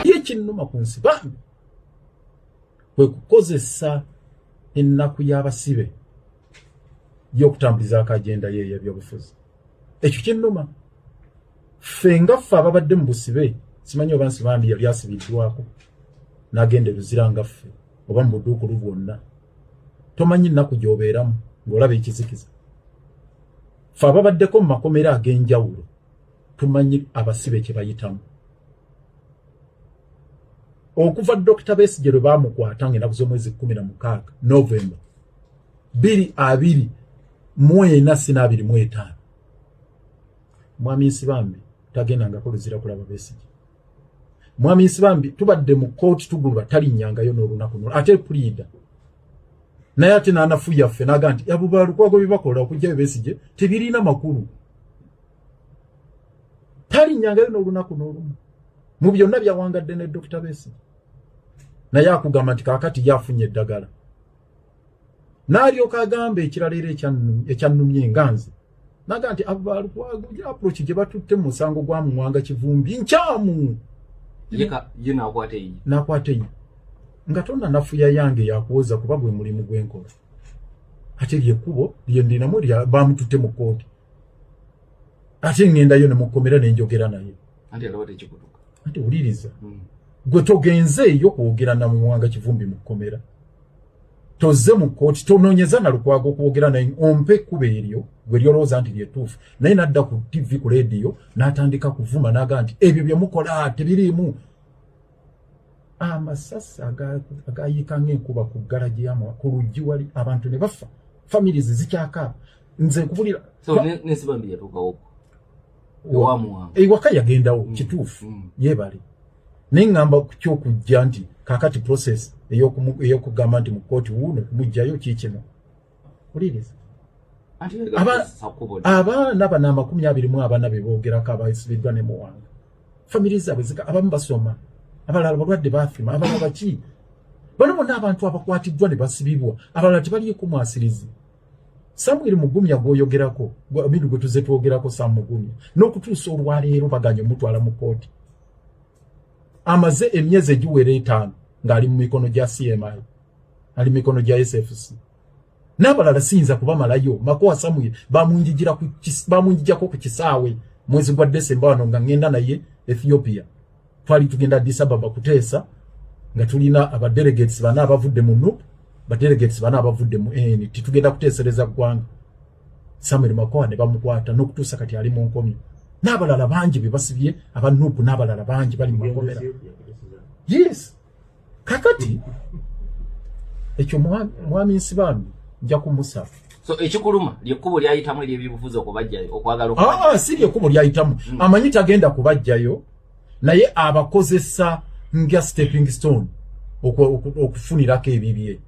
Ye kinnuma ku Nsibambi kwe kukozesa ennaku y'abasibe y'okutambulizaako agenda ye ey'ebyobufuzi. Ekyo kinnuma. Ffe nga ffe ababadde mu busibe, simanyi oba Nsibambi yali asibiddwako n'agenda eruzira nga ffe oba mu buduukulu bwonna, tomanyi nnaku gy'obeeramu ng'olaba ekizikiza. Ffe ababaddeko mu makomera ag'enjawulo tumanyi abasibe kye bayitamu. Okuva Dr. Besigye lwe baamukwata ng'ennaku z'omwezi 16 Novemba 2024 sina 25, Mwami Nsibambi tagendangako Luzira kulaba Besigye. Mwami Nsibambi tubadde mu kooti tugulwa, talinnyangayo n'olunaku nolo. Ate puliida naye ate n'anafu yaffe naga nti abo Balukwago bye bakola okugjayo Besigye tebirina makulu. Talinnyangayo n'olunaku n'olumu mu byonna byawangadde ne Dr. Besigye. Naye akugamba nti kaakati yafunye eddagala, n'alyoka agamba ekirala era ekyannumye nga nze naga nti abo Balukwago approach gye batutte mu musango gwa Muwanga Kivumbi nkyamu. Ye nakwata eyi. Nakwata eyi nga tonna nafuya yange yakuwoza, kuba gwe mulimu gwenkola, ate lyekkubo lyendinamu bamututte mu kkooti, ate ŋŋendayo ne mukomera ne njogera naye. Anti alaba tekikutuka. Ate wuliriza, gwe togenzeeyo kwogera na Muwanga Kivumbi mu kkomera, tozze mu kkooti, tonoonyeza na Lukwago okwogera naye, ompe ekkubo eryo gwe lyolowooza nti lyetuufu. Naye nadda ku TV, ku leediyo, n'atandika kuvuma n'agaa nti ebyo bye mukola tebiriimu. Amasasi agayiika ng'enkuba ku garagi yamwa ku luggi wali, abantu ne bafa, families zikyakaaba. Nze nkubulira. So ne Nsibambi yatuukawo ewamuwanga? Ewaka yagendawo. Kituufu. Yeebale, naye ŋŋamba ku kyokujja nti kaakati process ey'okugamba nti mu kkooti wuuno kumuggyayo kiikino. Wuliriza. Anti Abaana bano 24 be boogerako abasibiddwa ne Muwanga, famiri zaabwe zika, abamu basoma, abalala balwadde bafima, abalala baki. Bano bonna abantu abakwatiddwa ne basibibwa, abalala tebaliiko mwasirizi. Samuel Mugumya gwoyogerako, bintu gwe tuze twogerako, Sam Mugumya n'okutuusa olwaleero baganye omutwala mu kkooti. Amaze emyezi egiwera 5 ng'ali mu mikono gya CMI, ali mu mikono gya SFC. N'abalala siyinza kubamalayo. Makowa Samuel bamunjijako ku kisaawe mwezi gwa Desemba wano nga ŋŋenda naye Ethiopia. Twali tugenda Addis Ababa kuteesa nga tulina abadelegates bana abavudde mu NUP, badelegates bana abavudde mu ANT, tugenda kuteesereza ggwanga. Samuel Makowa ne bamukwata, n'okutuusa kati ali mu nkomyo. N'abalala bangi be basibye aba NUP, n'abalala bangi bali mu makomera. Yes, kakati ekyo Mwami Nsibambi nja kumusaba. So ekikuluma lyekkubo lyayitamu eryebyobufuzi okubajjayo, okwagala? Ah, si lyekkubo lyayitamu. Amanyi tagenda kubajjayo, naye abakozesa nga stepping stone okufunirako ebibye,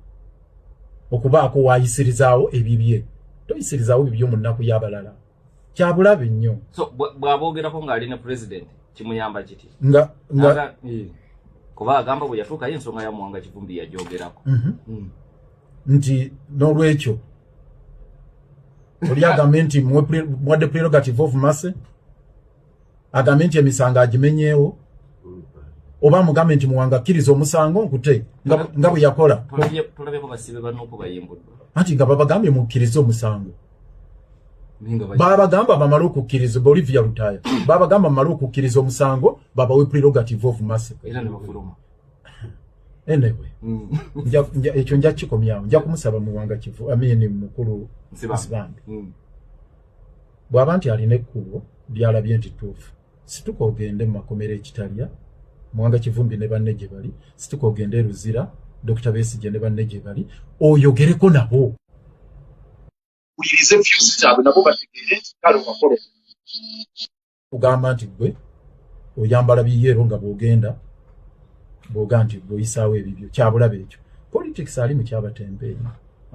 okubaako wayisirizaawo ebibye. Toyisirizaawo bibyo mu nnaku y'abalala, kyabulabe nnyo. So bw'aboogerako ng'ali ne president kimuyamba kiti? Nga Kuba agamba bwe yatuukayo ensonga ya Muwanga Kivumbi yagyogerako. Nti n'olwekyo oli agambe nti muwadde prerogative of mercy, agambe nti emisango agimenyeewo, oba amugambe nti Muwanga akkiriza omusango nkute, nga bwe yakola. Tulabyeko basibe banuupu bayimbuddwa. Anti nga babagambye mukkirize omusango, babagamba bamale okukkiriza. Olivia Lutaya, babagamba bamale okukkiriza omusango babawe prerogative of mercy. Era ne bafuluma. Anyway, ekyo nja kikomyawo. Nja kumusaba Muwanga Kivu amini mukulu Nsibambi, bw'aba nti alina ekkubo lyalabye nti ttuufu, situka ogende mu makomera ekitalya Muwanga Kivumbi ne banne gye bali, situka ogende e Luzira Dr. Besigye ne banne gye bali, oyogereko nabo, wulirize views zaabwe, nabo bategeere nti kale wakole kugamba nti gwe oyambala biyeero nga bw'ogenda bw'oga nti gwe oyisaawo ebibyo. Kyabulabe ekyo. Politics ali mu kyabatembeeyi.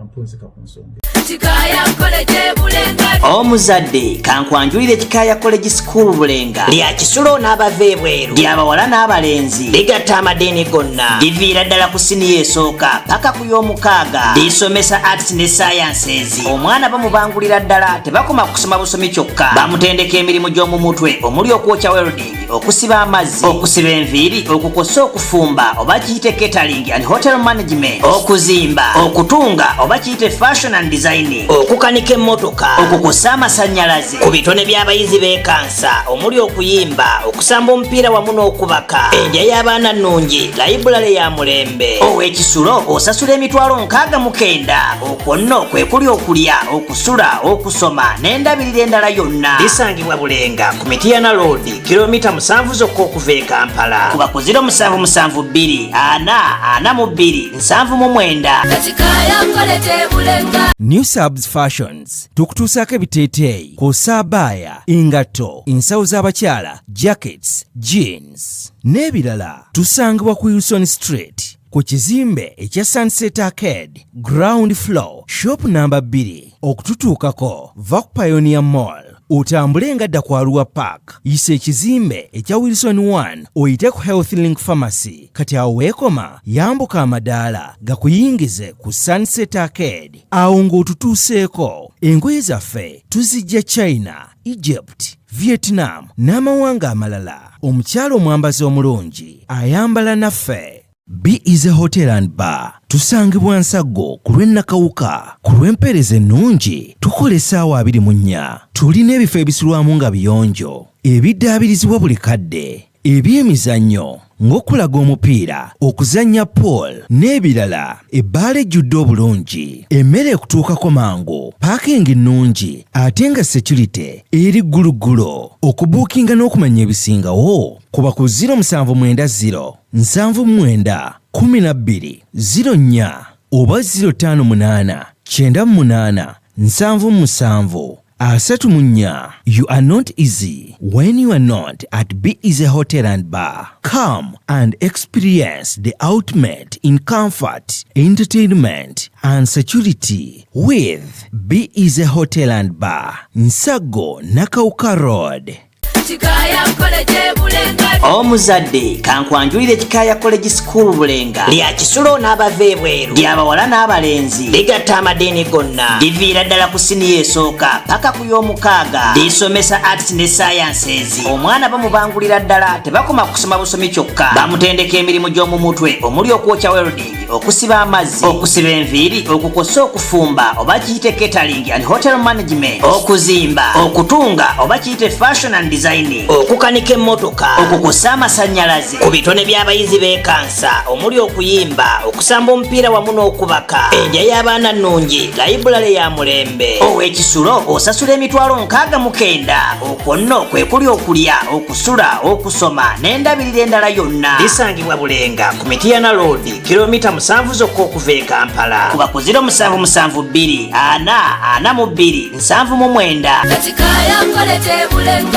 Ampunzika ku nsonga. Kikaaya College Bulenga. Omuzadde, kankwanjulire Kikaaya College School Bulenga. Lya kisulo n'abava ebweru, lyabawala n'abalenzi, ligatta amadiini gonna, liviira ddala ku siniya esooka paka ku y'omukaaga. Lisomesa arts ne sciences. Omwana bamubangulira ddala, tebakoma kusoma busomi kyokka, bamutendeka emirimu gy'omu mutwe omuli okwokya, welding, okusiba amazzi, okusiba enviiri, okukosa, okufumba oba kiyite catering and hotel management, okuzimba, okutunga oba kiyite fashion and designing, okukanika emmotoka, okukusa amasannyalaze. Ku bitone by'abayizi b'ekansa omuli okuyimba, okusamba omupiira wamu n'okubaka. Endya y'abaana nnungi, library ya mulembe. Ow'ekisulo osasula 690,000. Okwo nno kwe kuli okulya, okusula, okusoma n'endabirira endala yonna. Lisangibwa Bulenga ku Mitiyana Road, kilomita 7 zokka okuva e Kampala. Kuba ku 0772 442 79. Kikaaya College Bulenga. New Subs Fashions tukutuusaako ebiteeteeyi kw'ossa abaaya, engatto, ensawo z'abakyala, jackets, jeans n'ebirala. Tusangibwa ku Wilson Street ku kizimbe ekya Sunset Arcade, ground floor, shop namba 2. Okututuukako, va ku Pioneer Mall, otambule nga dda ku Arua Park, yisa ekizimbe ekya Wilson 1, oyite ku Health Link Pharmacy. Kati awo weekoma, yambuka amadaala gakuyingize ku Sunset Arcade. Awo ng'otutuuseeko. Engoye zaffe tuzijja China, Egypt, Vietnam n'amawanga amalala. Omukyala omwambazi omulungi ayambala naffe. Be Easy Hotel and Bar, tusangibwa Nsaggo ku lw'e Nakawuka. Ku lw'empeereza ennungi tukola essaawa 24. Tulina ebifo ebisulwamu nga biyonjo, ebiddaabirizibwa buli kadde, ebyemizannyo ng'okulaga omupiira, okuzannya pool n'ebirala, ebbaala ejjudde obulungi, emmere ekutuukako mangu, parking nnungi ate nga security eri gguluggulo. Okubuukinga n'okumanya ebisingawo, kuba ku 0790 79 12 04 oba 058 98 77 34. You are not easy when you are not at Be Easy Hotel and Bar. Come and experience the ultimate in comfort, entertainment and security with Be Easy Hotel and Bar, Nsaggo, Nakawuka Road. Kikaaya College Bulenga. Omuzadde, kankwanjulire Kikaaya College School Bulenga. Lya kisulo n'abava ebweru, lyabawala n'abalenzi, ligatta amadiini gonna, liviira ddala ku siniya esooka paka ku y'omukaaga. Lisomesa arts ne sciences. Omwana bamubangulira ddala, tebakoma kusoma busomi kyokka, bamutendeka emirimu gy'omu mutwe omuli okwokya, welding, okusiba amazzi, okusiba enviiri, okukosa, okufumba oba kiyite catering and hotel management, okuzimba, okutunga oba kiyite fashion and designing, okukanika emmotoka, okukusa amasannyalaze. Ku bitone by'abayizi b'ekansa omuli okuyimba, okusamba omupiira wamu n'okubaka. Endya y'abaana nnungi, library ya mulembe. Ow'ekisulo osasula 69,000. Okwo nno kwe kuli okulya, okusula, okusoma n'endabirira endala yonna. Lisangibwa Bulenga ku Mitiyana Road, kilomita 7 zokka okuva e Kampala. Kuba ku 0772 442 79. Kikaaya College Bulenga.